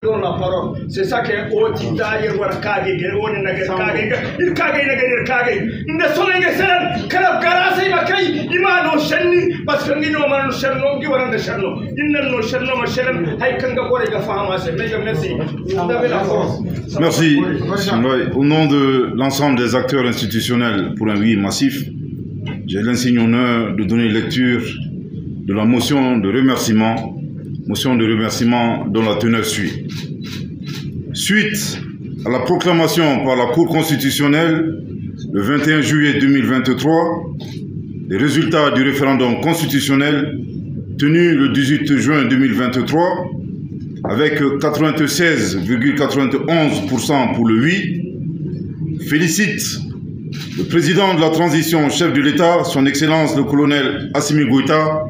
Donne la parole. C'est ça que Otita Yerwakage, Onenagakage, Irkage, Irkage, Ndesonge Sel, Kalab Garase Makai, Imano Shenni, parce que Nino Mano Shenno, Giwaran de Shenno, Inno Shenno Machelem, Haikanga Korega Fahamase. Merci. Vous avez la force. Merci. Au nom de l'ensemble des acteurs institutionnels pour un oui massif, j'ai l'insigne honneur de donner lecture de la motion de remerciement dont la teneur suit. Suite à la proclamation par la Cour constitutionnelle le 21 juillet 2023 des résultats du référendum constitutionnel tenu le 18 juin 2023 avec 96,91% pour le oui, félicite le président de la transition, chef de l'État, son Excellence le colonel Assimi Goïta,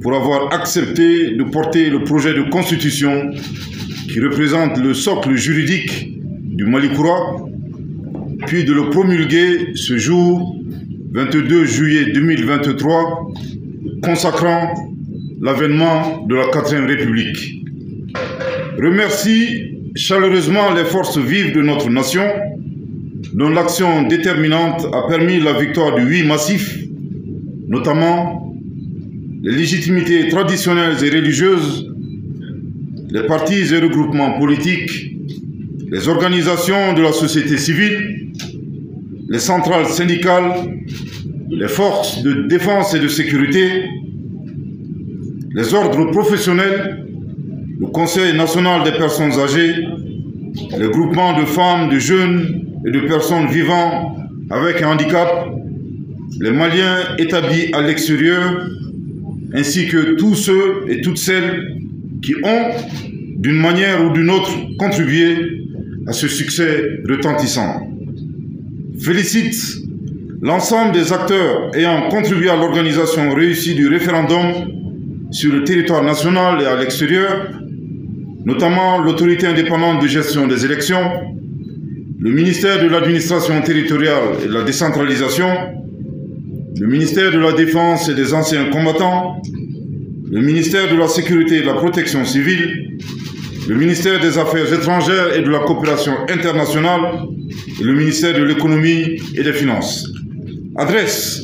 pour avoir accepté de porter le projet de constitution qui représente le socle juridique du Mali Koura, puis de le promulguer ce jour 22 juillet 2023, consacrant l'avènement de la 4e République. Remercie chaleureusement les forces vives de notre nation, dont l'action déterminante a permis la victoire du oui massif, notamment les légitimités traditionnelles et religieuses, les partis et regroupements politiques, les organisations de la société civile, les centrales syndicales, les forces de défense et de sécurité, les ordres professionnels, le Conseil national des personnes âgées, les groupements de femmes, de jeunes et de personnes vivant avec un handicap, les Maliens établis à l'extérieur, ainsi que tous ceux et toutes celles qui ont, d'une manière ou d'une autre, contribué à ce succès retentissant. Félicite l'ensemble des acteurs ayant contribué à l'organisation réussie du référendum sur le territoire national et à l'extérieur, notamment l'autorité indépendante de gestion des élections, le ministère de l'administration territoriale et de la décentralisation, le ministère de la Défense et des anciens combattants, le ministère de la Sécurité et de la Protection civile, le ministère des Affaires étrangères et de la Coopération internationale et le ministère de l'Économie et des Finances. Adresse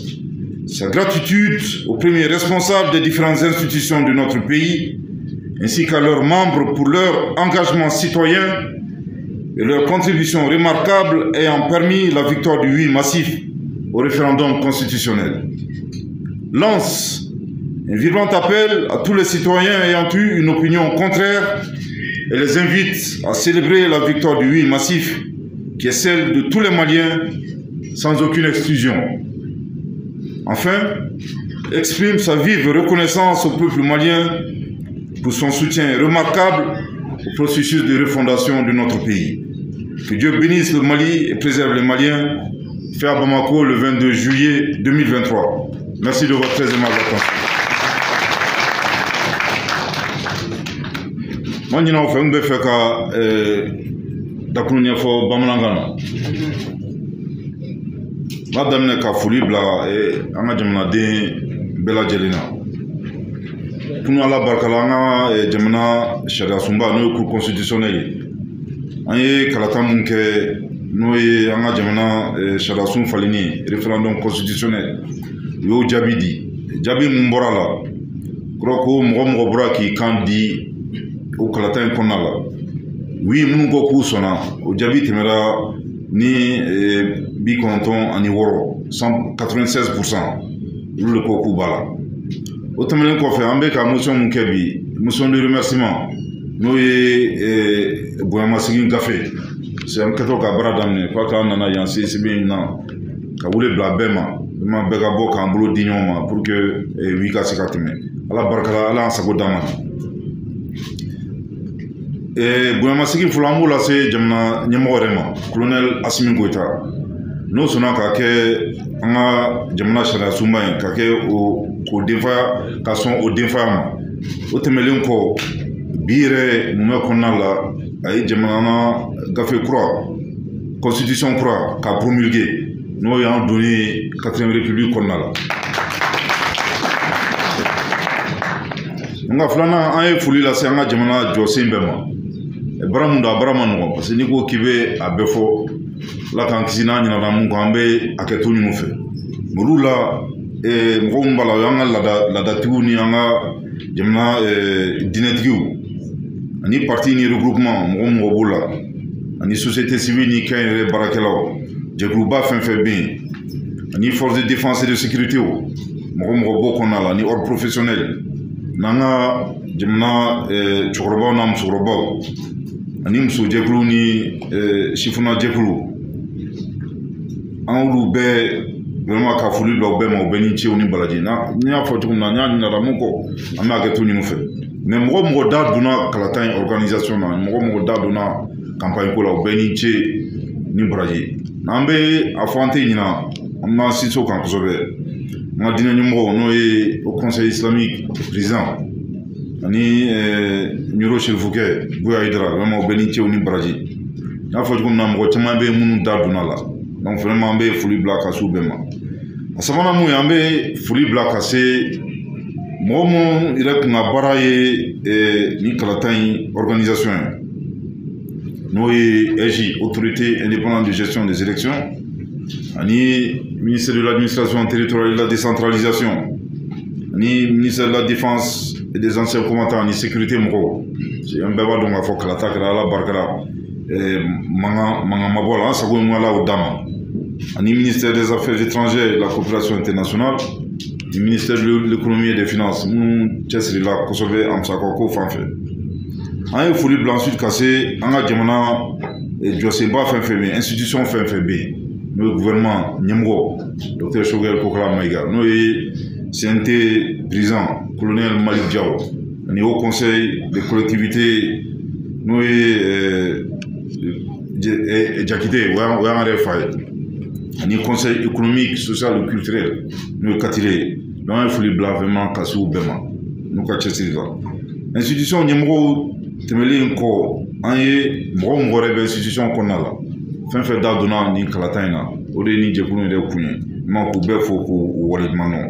sa gratitude aux premiers responsables des différentes institutions de notre pays, ainsi qu'à leurs membres pour leur engagement citoyen et leur contribution remarquable ayant permis la victoire du oui massif au référendum constitutionnel. Lance un vibrant appel à tous les citoyens ayant eu une opinion contraire et les invite à célébrer la victoire du oui massif, qui est celle de tous les Maliens, sans aucune exclusion. Enfin, exprime sa vive reconnaissance au peuple malien pour son soutien remarquable au processus de refondation de notre pays. Que Dieu bénisse le Mali et préserve les Maliens. Fait à Bamako le 22 juillet 2023. Merci de votre très aimable attention. Moi, je vais faire dakuruɲɛ fɔ bamanankan na. N b'a daminɛ ka foli bila an ka jamanaden bɛɛ lajɛlen na. Kunu Ala barika la, an ka jamana sariyasunba n'o ye cour constitutionnelle ye, an ye kalata mun kɛ n'o ye an ka jamana sariyasun falenni ye, référendum constitutionnel, u y'o jaabi di. Jaabi mun bɔra la, kɔrɔ ko mɔgɔ bɔra k'i kan di o kalata in kɔnɔna la. Oui, minnu ko k'u sɔnna, o jaabi tɛmɛra ni 96 96%, olu de ko k'u b'a la. O tɛmɛnen kɔfɛ, an bɛ ka motion mun kɛ bi, motion de remerciement, n'o ye bonyamasegin gafe. C'est an kɛtɔ ka baara daminɛ f'a k'an nana yan CICB in na ka wele bila bɛɛ ma, vraiment bɛɛ ka bɔ k'an bolo di ɲɔgɔn ma pour que oui ka se ka tɛmɛ. Ala barika la, Ala y'an sago d'an ma. Bonyamasegin fɔlɔ, an b'o lase jamana ɲɛmɔgɔ yɛrɛ ma, colonel Assimi Goïta, n'o sɔnna ka kɛ an ka jamana sariya sunba ye, ka kɛ o k'o denfaya, ka sɔn o denfaya ma. O tɛmɛnen kɔ, bi yɛrɛ mumɛ kɔnɔna la, a ye jamana gafe kura, constitution kura ka promulguer, n'o y'an donnen 4e République kɔnɔna la. Nka filanan, an ye foli lase an ka jamana jɔsen bɛɛ ma. Baara mun don a baara ma nɔgɔn parce que n'i ko k'i bɛ a bɛɛ fɔ Ala k'an kisi n'a ɲinɛna mun kɔ an bɛ hakɛto ɲini u fɛ. Olu la mɔgɔ min b'a la o y'an ka laadatigiw ni an ka jamana diinɛtigiw ani parti ni regroupement mɔgɔ mɔgɔ b'o la ani société civile ni kɛnyɛrɛye baarakɛlaw jɛkuluba fɛn fɛn bɛ yen ani force de défense et de sécurité mɔgɔ mɔgɔ b'o kɔnɔna la ani ordre professionnel n'an ka jamana cɛkɔrɔbaw n'a musokɔrɔbaw ani musojɛkulu ni sifinnajɛkulu an y'olu bɛɛ vraiment ka foli bila u bɛɛ ma u bɛɛ ni cew ni baraji. N y'a fɔ cogo min na n y'a ɲininka mun kɔ an bɛ hakɛto ɲini u fɛ mais mɔgɔ mɔgɔ da donna kalata in organisation na mɔgɔ mɔgɔ da donna campagne ko la u bɛɛ ni ce ni baraji. N'an bɛ a fɔ an tɛ ɲina an b'an sinsin o kan kosɛbɛ. An ka diinɛ ɲɛmɔgɔw n'o ye au conseil islamique président ani Ɲoro Serifukɛ Buya Hayidara vraiment u bɛɛ ni cew ni baraji. N y'a fɔ cogo min na mɔgɔ caman bɛ minnu da donna la donc vraiment an bɛ foli bila ka s'u bɛɛ ma. A sabanan mun ye an bɛ foli bila ka se mɔgɔ minnu yɛrɛ kun ka baara ye nin kalata in organisation ye n'o ye AIGE autorité indépendante de gestion des élections ani ministère de l'administration territoriale et de la décentralisation ani ministère de la défense et des anciens combattants ani sécurité mɔgɔw. An bɛɛ b'a dɔn k'a fɔ kalata kɛra Ala barika la mankan ma bɔ a la an sago ye mun Ala y'o d'a ma. Ani ministère des affaires étrangères et de la coopération internationale ni ministère de l'économie et des finances minnu cɛsirila kosɛbɛ a musakako fan fɛ. An ye foli bila ensuite ka se an ka jamana jɔsenba fɛn fɛn bɛ yen institution fɛn fɛn bɛ yen n'o ye gouvernement ɲɛmɔgɔ docteur Choguel Kokalla Maïga n'o ye CNT président colonel Malick Diaw ani haut conseil des collectivités n'o ye Jakite o y'an yɛrɛ fa ye ani conseil économique social et culturel n'o ye Katire ye. Donc an ye foli bila vraiment ka se u bɛɛ ma n'u ka cɛsiri la. Institution ɲɛmɔgɔw tɛmɛlen kɔ an ye mɔgɔ mɔgɔ wɛrɛ bɛ institution kɔnɔna la fɛn fɛn da donna nin kalata in na o de ye nin jɛkulu in yɛrɛ kun ye ma k'u bɛɛ fo k'u waleɲuman dɔn.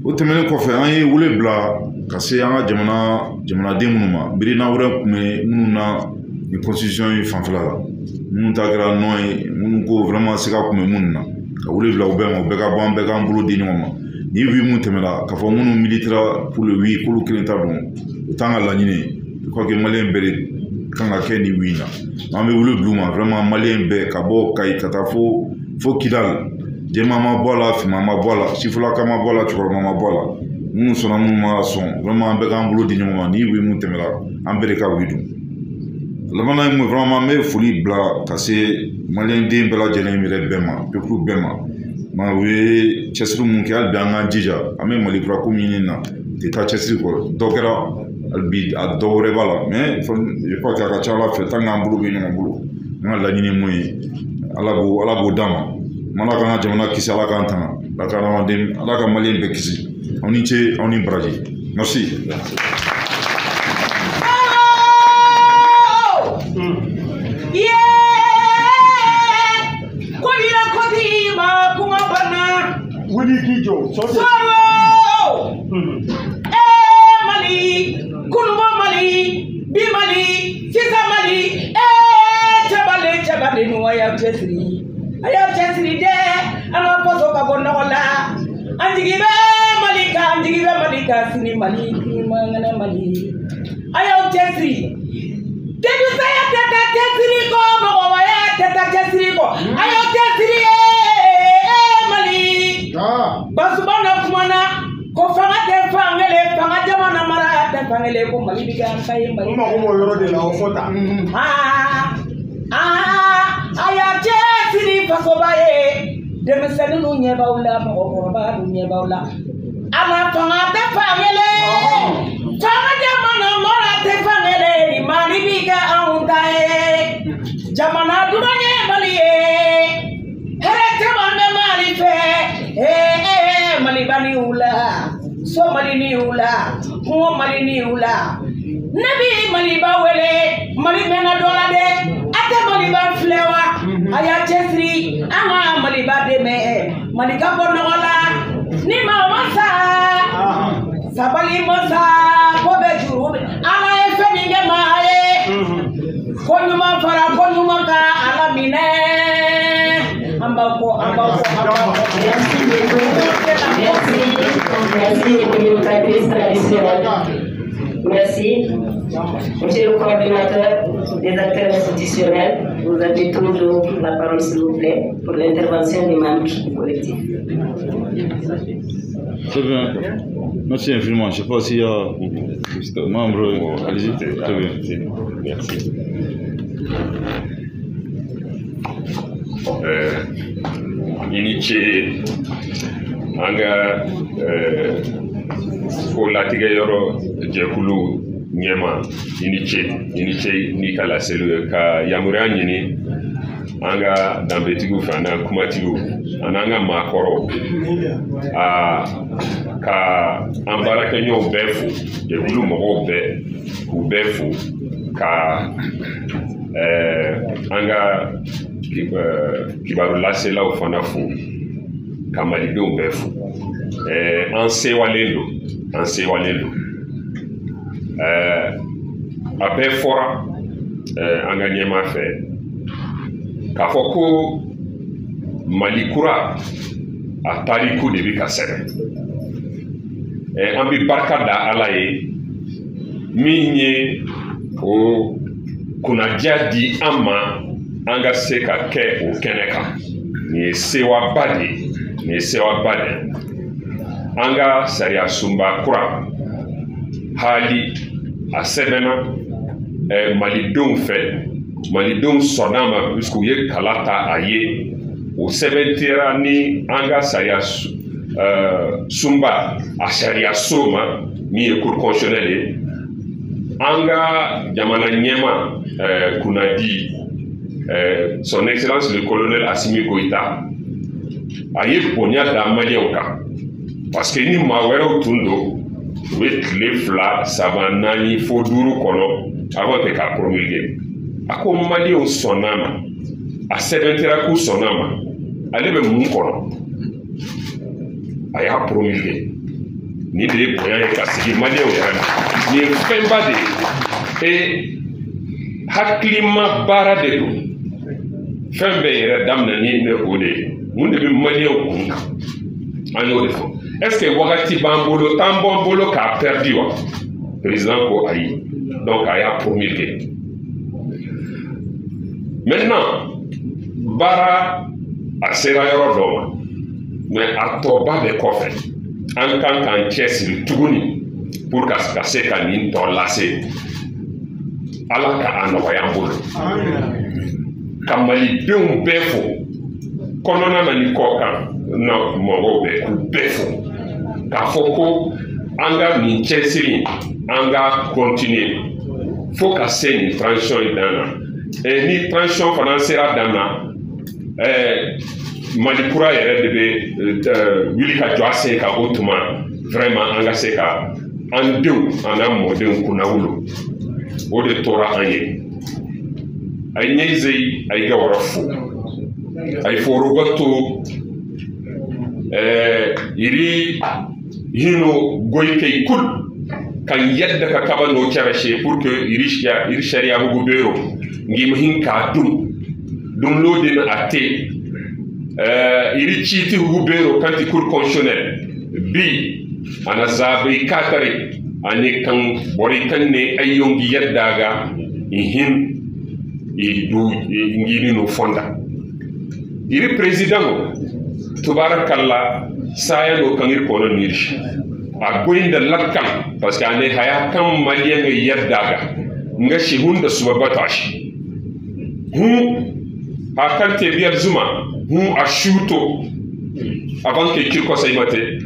O tɛmɛnen kɔfɛ an ye wele bila ka se an ka jamanaden minnu ma miirina wɛrɛ tun bɛ minnu na nin constitution in fanfɛla la minnu ta kɛra nɔ ye minnu ko vraiment siga tun bɛ minnu na ka wele bila u bɛɛ ma u bɛɛ ka bɔ an bɛɛ k'an bolo di ɲɔgɔn ma. Ni oui mun tɛmɛna k'a fɔ minnu militera pour le oui k'olu kelen ta don o t'an ka laɲini ye. Je crois que maliyɛn bɛɛ de kan ka kɛ nin oui in na. An bɛ wele bila u ma vraiment maliyɛn bɛɛ ka bɔ Kayi ka taa fo Kidali jɛman ma bɔ a la finman ma bɔ a la sifilaka ma bɔ a la cɛkɔrɔba ma bɔ a la minnu sɔnna minnu ma sɔn vraiment an bɛɛ k'an bolo di ɲɔgɔn ma ni oui mun tɛmɛna an bɛɛ de ka oui dun. Labanna ye mun ye vraiment an bɛ foli bila ka se maliyɛnden bɛɛ lajɛlen yɛrɛ bɛɛ ma peuple bɛɛ ma. Ma u ye cɛsiri mun kɛ hali bi an k'an jija an bɛ Mali kura ko min ɲini na tɛ taa cɛsiri kɔ dɔ kɛra hali bi a dɔ wɛrɛ b'a la mais je crois que a ka ca Ala fɛ tant qu'an bolo bɛ ɲɔgɔn bolo an ka laɲini mun ye Ala b'o d'an ma. Ala k'an ka jamana kisi Ala k'an tanga Ala ka hadamaden Ala ka maliyɛn bɛɛ kisi. Aw ni ce aw ni baraji. Merci. Mali, kununbo Mali, bi Mali, sisan Mali, cɛbalen ninnu a y'aw cɛsiri, a y'aw cɛsiri dɛ, an ka faso ka bɔ nɔgɔ la, an jigi bɛ Mali kan, an jigi bɛ Mali kan, sini Mali, sini mankɛnɛ Mali, a y'aw cɛsiri. Denmisɛnya tɛ taa cɛsiri kɔ, mɔgɔbaya tɛ taa cɛsiri kɔ, a y'aw cɛsiri Mali. Basumana kumana ko fanga tɛ fan kelen, fanga jamana mara tɛ fan kelen, ko Mali bɛ kɛ an ta ye Mali. N mako b'o yɔrɔ de la o fɔ tan. A y'a cɛsiri fasoba ye, denmisɛnninw ɲɛ b'aw la, mɔgɔkɔrɔba ɲɛ b'aw la. Ala fanga tɛ fan kelen, fanga jamana mara tɛ fan kelen, Mali bi kɛ anw ta ye. Jamana duman ye Mali ye, hɛrɛ caman bɛ Mali fɛ. Maliba ni wula, so Mali ni wula, kungo Mali ni wula. Ne bi Maliba wele, Mali mɛnna dɔ la dɛ, a tɛ Maliba filɛ wa? A y'a cɛsiri, an ka Maliba dɛmɛ, Mali ka bɔ nɔgɔ la. Ni maa ma sa, sabali ma sa, ko bɛ juru. Ala ye fɛn min kɛ maa ye, Ko ɲuman fara ko ɲuman kan ala minɛ an b'aw kɔ an b'aw kɔ an b'aw kɔ. Merci beaucoup. Merci. Merci, communicatrice traditionnelle. Merci. Monsieur le coordinateur des acteurs institutionnels, vous avez toujours la parole, s'il vous plaît, pour l'intervention des membres du collectif. Très bien. Merci infiniment. Je ne sais pas s'il y a membre. Allez-y. Très bien. Merci. I ni ce an ka ko latigɛ yɔrɔ jɛkulu ɲɛma, i ni ce, i ni ce n'i ka laseliw ye ka yamaruya ɲini an ka danbetigiw fɛ an'an kumatigiw an'an ka maakɔrɔw ka an baarakɛɲɔgɔnw bɛɛ fo, jɛkulu mɔgɔw bɛɛ k'u bɛɛ fo, ka an ka kibaru laselaw fana fo, ka malidenw bɛɛ fo. An sewalen don, an sewalen don. A bɛɛ fɔra an ka ɲɛmaa fɛ k'a fɔ ko Mali kura a tariku de bɛ ka sɛbɛn. An bɛ barika da Ala ye min ye o kunnadiya di an ma an ka se ka kɛ o kɛnɛ kan. Nin ye sewaba de ye, nin ye sewaba de ye. An ka sariya sunba kura hali a sɛbɛnna malidenw fɛ, malidenw sɔnna a ma puisque u ye kala ta a ye. O sɛbɛntiyara ni an ka sariya sunba a sariya so ma min ye cour constitutionnelle ye. An ka jamana ɲɛma kunnadi son excellence le colonel Assimi Goïta a ye bonya da maliyɛnw kan, parce que ni maa wɛrɛw tun don u bɛ tile 2, 3, 4 fo 5 kɔnɔ avant que k'a promulguer. A ko maliyɛnw sɔnna a ma, a sɛbɛntira k'u sɔnna a ma, ale bɛ mun kɔnɔ? A y'a promulguer. Nin de ye bonya ye ka sigi maliyɛnw yɛrɛ ma. Nin ye fɛnba de ye, et hakilima baara de don. Fɛn bɛɛ yɛrɛ daminɛ ni o de ye. Mun de bɛ maliyɛnw kun kan? An y'o de fɔ. Est ce que wagati b'an bolo, temps b'an bolo k'a perdu wa? Président ko ayi. Donc a y'a promulguer. Maintenant baara a sera yɔrɔ dɔ ma, mais a tɔba bɛ kɔfɛ. An kan k'an cɛsiri tuguni pour ka se ka nin tɔ lase. Ala ka a nɔgɔya an bolo. Ka malidenw bɛɛ fo, kɔnɔna na ni kɔkan na mɔgɔw bɛɛ, k'u bɛɛ fo k'a fɔ ko an ka nin cɛsiri an ka continuer fo ka se nin transition in dan na. Ni transition fana sera dan na, Mali kura yɛrɛ de bɛ wuli ka jɔ a sen kan. O tuma vraiment an ka se ka an denw an n'an mɔdenw kunnawolo, o de tora an ye. A ye ɲɛze a ye gawara fo, a ye foroba to iri hino goyke kul kan yadda ka kaba no carashe pour que iri sariya bugu bero ngim hin ka dum dum lodin ate iri citi hugu bero kanti cour constitutionnelle bi ana zabe katare ane kan bori kan ne ayongi yadda ga hin i du ngini no fonda iri president tubarakallah saya no kan iri kono niri a goyinda lakkan parce que ane haya kan malien ga yadda ga nga shi hunda subabata shi hu a kan te biyar zuma hu a shuto avant que kirko say mate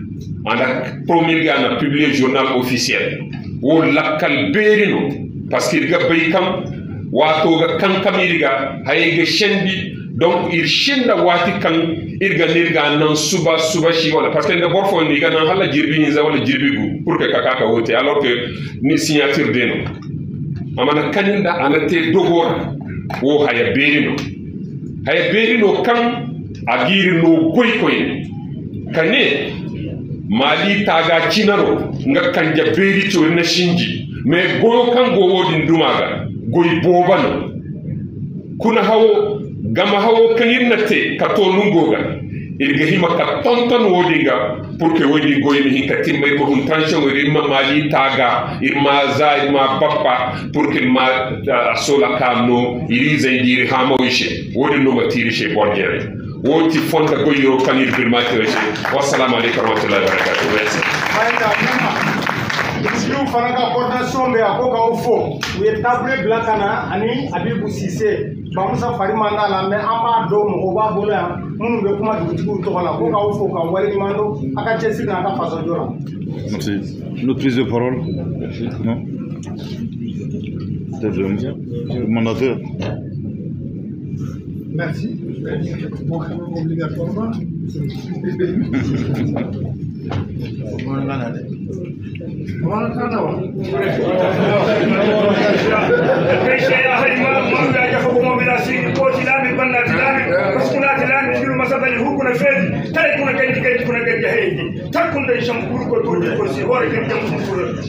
ana promulgué ana publier journal officiel wo lakkal berino parce que ga bay kam wato ga kan kam iriga hayga shendi donc il shenda wati kan irga nirga nan suba suba shi wala parce que nga borfo ni ga nan hala jirbi ni za wala jirbi gu pour que kaka ka wote alors que ni signature deno amana kaninda anate dogora wo haya berino haya berino kan agiri no goy koy kane mali taga cinaro nga kanja beri to na shinji mais goyo kan go wodin dumaga goy bobano Kuna hawo gama hawo kan nate ka to nungoga irga hima ka tonton wodinga pour que wodi goymi hin ka timma irma hun tension irma mali taga irma za irma papa pour que ma sola kamno irize ndiri hama wishe wodi no matiri she borgere woti fonda goyiro kan irma tirishe. Wassalamu alaikum warahmatullahi wabarakatuh. Merci. Dugutigiw fana ka coordination bɛ a ko k'aw fo u ye table bila ka na ani Abibu Sise Bamusa fari man d'a la mais an b'a dɔn mɔgɔw b'a bolo yan minnu bɛ kuma dugutigiw tɔgɔ la ko k'aw fo ka waleɲuman dɔn a ka cɛsiri n'a ka fasojɔ la. Merci. Une autre prise de parole? Non? Peut-être le mandataire. Merci. Je vais dire mon quand même obligatoirement.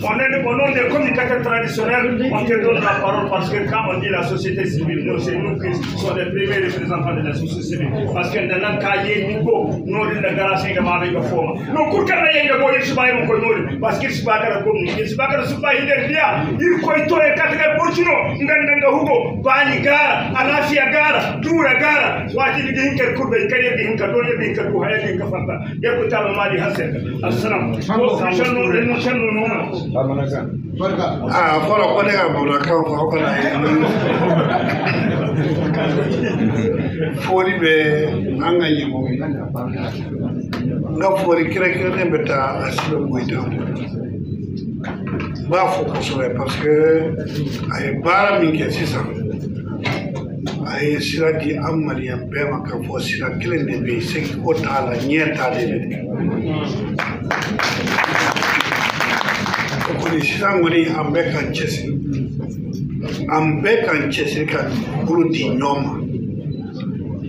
On est au nom des communicateurs traditionnels, on te donne la parole parce que quand on dit la société civile, nous, c'est nous qui sommes les premiers représentants de la société civile. Parce que dans le cahier, nous avons la garantie de ma forme. Nous, parce que sibakara gomni sibakara suba hider biya ir koy to e katga burjuno ngandanga hugo bani gara alafiya gara dura gara wati di hinka kurbe kay di hinka do di hinka du hay di hinka fanta yako tama mali hasen assalam shanno no shanno no barka ah foro ko de ga buraka ko ko na fori be anga yimo nga fori kire kire ne beta asilo moita b'a fo kosɛbɛ parce que a ye baara min kɛ sisan a ye sira di an maliyɛn bɛɛ ma k'a fɔ sira kelen de bɛ yen segin ko t'a la ɲɛ t'ale de o kɔni sisan kɔni an bɛɛ k'an cɛsiri an bɛɛ k'an cɛsiri ka bolo di ɲɔgɔn ma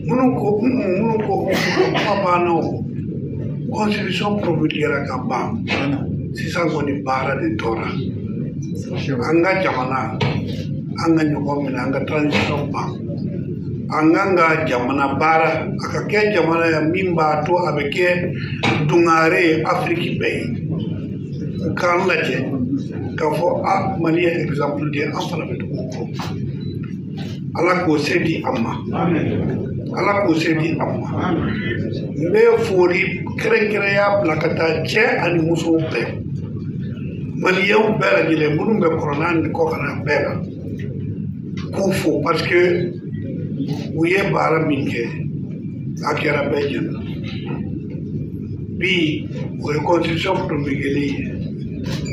minnu ko minnu ko kuma banna o constitution promulguera ka ban sisan kɔni baara de tora an ka jamana an ka ɲɔgɔn minɛ an ka transition ban an k'an ka jamana baara a ka kɛ jamana ye min b'a to a bɛ kɛ dungare ye Afiriki bɛɛ ye u k'an lajɛ k'a fɔ a Mali ye exemple di an fana bɛ tugu o kɔ Ala k'o se di an ma Ala k'o se di an ma n bɛ foli kɛrɛnkɛrɛnya bila ka taa cɛ ani musow bɛɛ maliyɛnw bɛɛ lajɛlen minnu bɛ kɔrɔna ni kɔkanna bɛɛ la k'u fo parce que u ye baara min kɛ a kɛra bɛɛ ɲɛna bi o ye constitution promulguée ye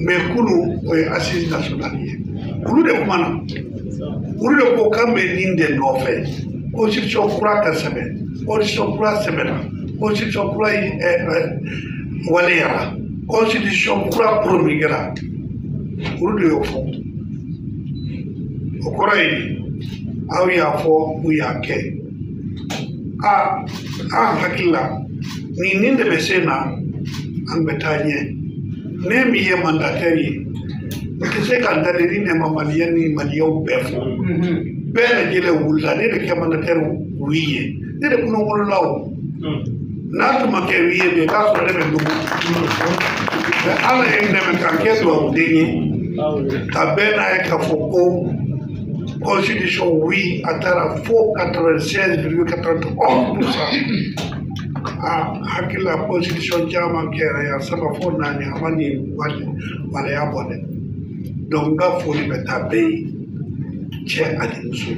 mais kunun o ye assise nationale ye olu de kumana olu de ko k'an bɛ nin de nɔfɛ constitution kura ka sɛbɛn constitution kura sɛbɛnna constitution kura waleyara constitution kura promulguera olu de y'o fɔ o kɔrɔ ye di aw y'a fɔ u y'a kɛ a an hakili la nin de bɛ se na an bɛ taa ɲɛ ne min ye mandataire ye n tɛ se ka n da ni ne ma maliyɛn ni maliyɛnw bɛɛ fo bɛɛ lajɛlen wulila ne de kɛ mandataire wuli ye ne de kunun wolola o n'a tun ma kɛ wuli ye bi i b'a sɔrɔ ne bɛ dugu mɛ Ala ye n dɛmɛ k'an kɛ dugawuden ye ka bɛɛ n'a ye k'a fɔ ko constitution oui a taara fo 96,91% a hakili la constitution caman kɛra yan saba fo naani a ma nin waleya bɔ dɛ donc n ka foli bɛ taa bɛɛ ye cɛ ani muso n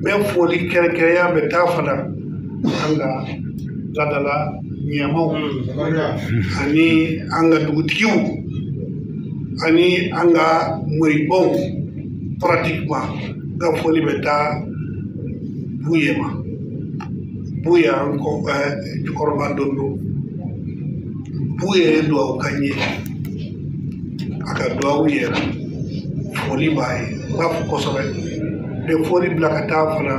bɛ foli kɛrɛnkɛrɛnya bɛ taa fana an ka ladala ɲɛmaw ani an ka dugutigiw ani an ka moribaw pratiquement n ka foli bɛ taa Buye ma Buye an kɔ cɛkɔrɔba dɔ don Buye ye duwawu kan ye a ka duwawu yɛrɛ foli b'a ye n b'a fɔ kosɛbɛ n bɛ foli bila ka taa fana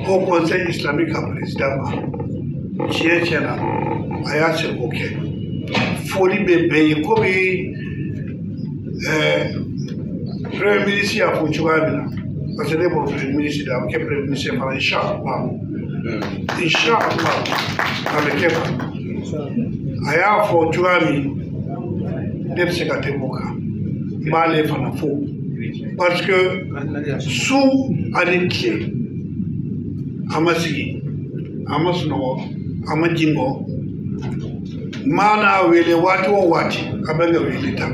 Haut Conseil islamique ka président ma tiɲɛ tiɲɛ na a y'a seko kɛ foli bɛ bɛɛ ye komi premier ministre y'a fɔ cogoya min na Parce que ne bolo premier ministre de a bɛ kɛ premier ministre fana inchallah inchallah a bɛ kɛ fana. A y'a fɔ cogoya min ne bɛ se ka tɛmɛ o kan n b'ale fana fo parce que su ani tile a ma sigi a ma sunɔgɔ a ma jingɔ maa n'a wele waati o waati a bɛ ka wele ta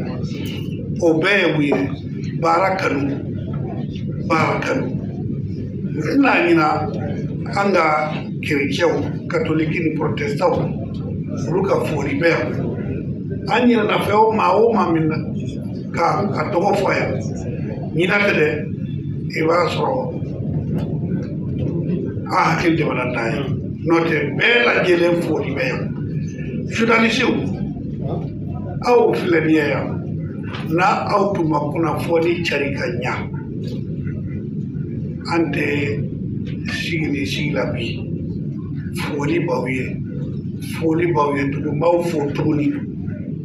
o bɛɛ ye mun ye baara kanu baara kanu n tɛna ɲina an ka kerecɛnw katoliki ni protɛstanw olu ka foli bɛ yan an ɲinɛna fɛn o maa o maa min na ka a tɔgɔ fɔ yan ɲinɛ tɛ dɛ i b'a sɔrɔ an hakili jamana dan ye n'o tɛ bɛɛ lajɛlen foli bɛ yan journalisiw aw filɛ nin ye yan n'a aw tun ma kunnafoni cari ka ɲa an tɛ sigi ni sigi la bi foli b'aw ye foli b'aw ye tuguni n b'aw fo tuguni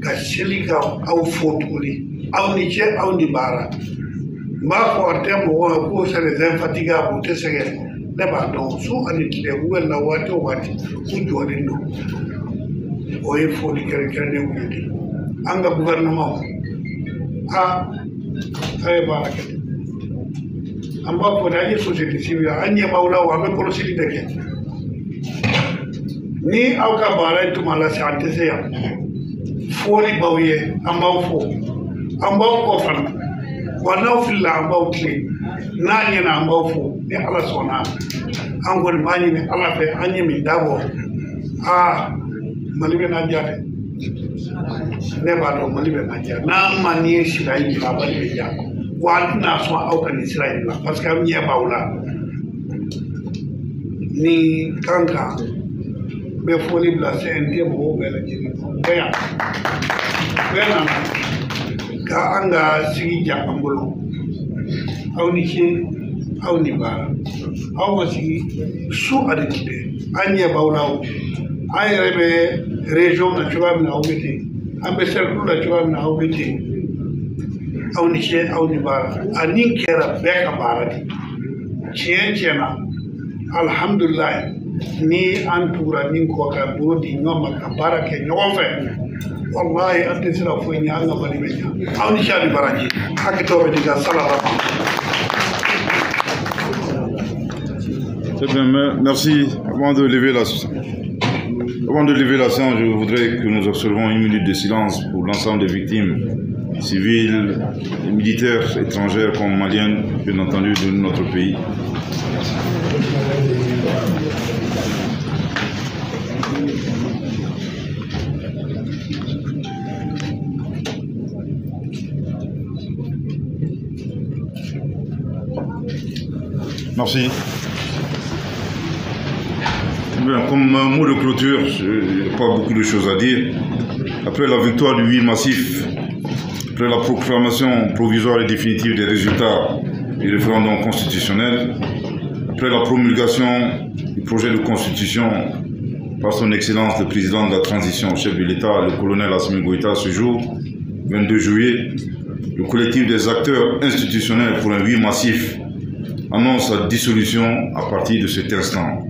ka seli ka aw fo tuguni aw ni ce aw ni baara n b'a fɔ a tɛ mɔgɔ ye ko c'est les infatigables u tɛ sɛgɛn ne b'a dɔn su ani tile u bɛ na waati o waati u jɔlen don o ye foli kɛrɛnkɛrɛnnen ye de an ka gouvernement a ye baara kɛ an b'a fɔ de an ye société civile an ɲɛ b'aw la wa an bɛ kɔlɔsili de kɛ ni aw ka baara in tun ma lase an tɛ se yan foli b'aw ye an b'aw fo an b'aw kɔ fana wa n'aw filila an b'aw tilen n'a ɲɛna an b'aw fo ni ala sɔnna an kɔni b'a ɲini ala fɛ an ye min dabɔ aa Mali bɛ n'a diya dɛ ne b'a dɔn Mali bɛ n'a diya n'an ma nin sira in bila Mali bɛ diya wa an tɛna sɔn aw ka nin sira in bila parce que an ɲɛ b'aw la ni kan kan n bɛ foli bila CNT mɔgɔw bɛɛ lajɛlen bɛɛ yan bɛɛ nana ka an ka sigi diya an bolo aw ni ce aw ni baara aw ma sigi su ani tile an ɲɛ b'aw la o an yɛrɛ bɛ région na cogoya min na aw bɛ ten an bɛ cercle la cogoya min na aw bɛ ten aw ni ce aw ni baara a nin kɛra bɛɛ ka baara de tiɲɛ tiɲɛ na alhamdulilayi ni an tugura nin kɔ ka bolo di ɲɔgɔn ma ka baara kɛ ɲɔgɔn fɛ wallahi an tɛ sira foyi ɲɛ an ka Mali bɛ ɲɛ aw ni ce aw ni baraji hakɛ bɛ di ka salaba. Très bien, merci. Avant de lever la séance, je voudrais que nous observions une minute de silence pour l'ensemble des victimes civiles, et militaires, étrangères comme maliennes, bien entendu, de notre pays. Merci. Bien, comme mot de clôture, je n'ai pas beaucoup de choses à dire. Après la victoire du 8 massif, après la proclamation provisoire et définitive des résultats du référendum constitutionnel, après la promulgation du projet de constitution par son Excellence le président de la transition, chef de l'État, le colonel Assimi Goïta, ce jour, 22 juillet, le collectif des acteurs institutionnels pour un 8 massif annonce sa dissolution à partir de cet instant.